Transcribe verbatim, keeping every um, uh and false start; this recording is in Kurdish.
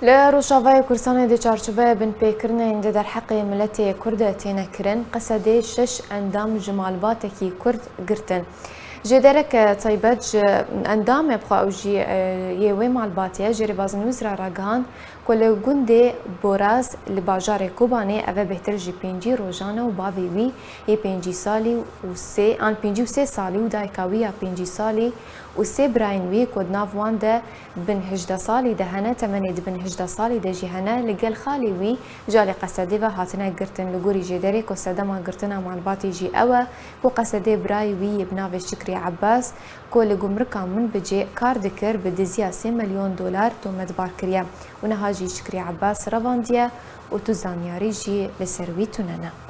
Li Rojavayê Kurdistanê di çarçoveya binpêkirinên di derheqê miletê Kurd de têne kirin, Qesedê şeş endam ji malbatekî Kurd girtin. Jêderek taybet ji endamê bi xwe ew jî, e, yê wê malbatê ye, ji rêbazên wizra ragihand ku li gundê Boraz li bajarê Kobanê, ev e bêhtir ji pêncî rojan e û bavê wî yê pêncî salî û sê, an pêncî û sê salî û dayika wî ya pêncî salî û sê birayên wî ku di nav wan de bin hejdeh salî de hene, temenê di bin hejdeh salî de jî hene, li gel xalê wî ji alî Qesedê ve hatine girtin. Li gorî jêderê ku sedema girtina malbatê jî ew e ku Qesedê birayê wî yê bi navê Şikrî Ebbas ku li gumrika Minbicê kar dikir, bi diziya sê milyon dolar tometbar kiriye û niha jî Şikrî Ebbas revandiye û tu zanyarî jî li ser wî tune ne.